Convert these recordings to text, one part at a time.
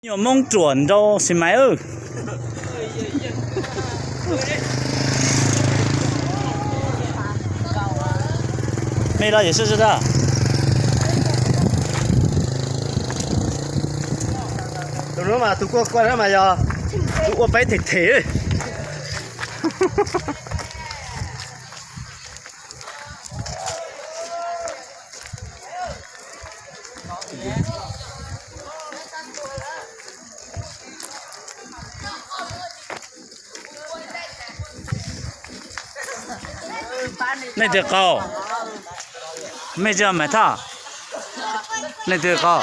Nyuam Moob ruam nrau Xis Mais. Mej los yam sib sib da. Tus no mas tus kuaj kuaj na mas yog tus ua peb them them. Nej twg qaug? Mej tsis yog Maiv Thoj? Nej twg qaug?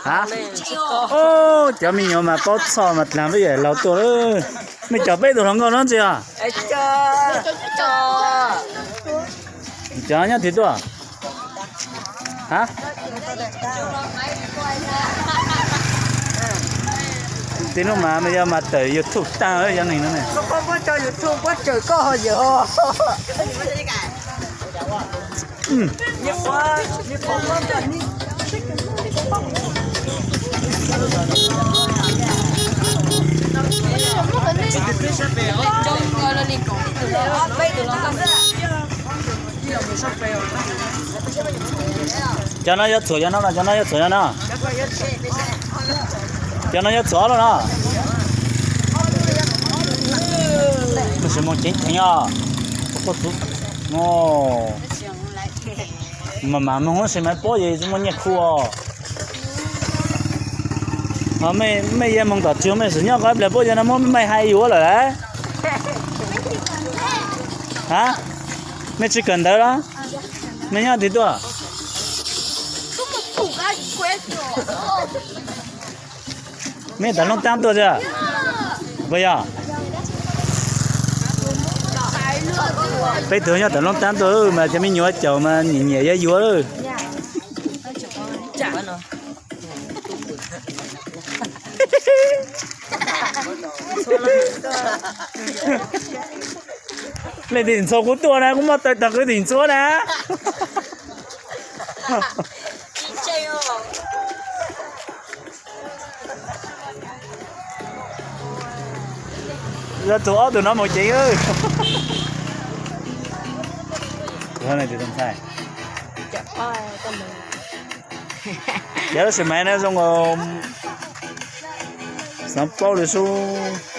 A, cov me nyuam mas paub txhoj mas dlaag peb yawm laug tuaj lawm. Mej cov peb tug hluas nkauj no tsis yog? Cov nyob twg tuaj? A, tib lub mas mej yuav mas tawm YouTube taag cov neeg no ne. Cov no yuav txhuam cov no los cov no yuav txhuam cov no? Cov no yuav txhuam ob lub no. Mus sim mus ceev ceev os. Mas mas moog sim mas puab ces tsis muaj nyiaj khu os. Mej yog moog tom tsuag mej xub nyob qhov ib plag puab cov no muab mej hais yuav lawm lauj. A, mej tsis kawm ntawv los? Mej nyob twg tuaj? Mej tom Loob Taab tuaj tiag? Puas yog? Peb tug nyob tom Loob Taab tuaj mas cov me nyuam caum mas nyiam nyiam yuav yuav lawm. Leej twg ntxhua kuv tuaj na, kuv muaj tawg tag kwv twg ntxhua na. Yuav txug ob tug no mus ceev. Cov lub sim mais no zoo, xaav paub lawm sub.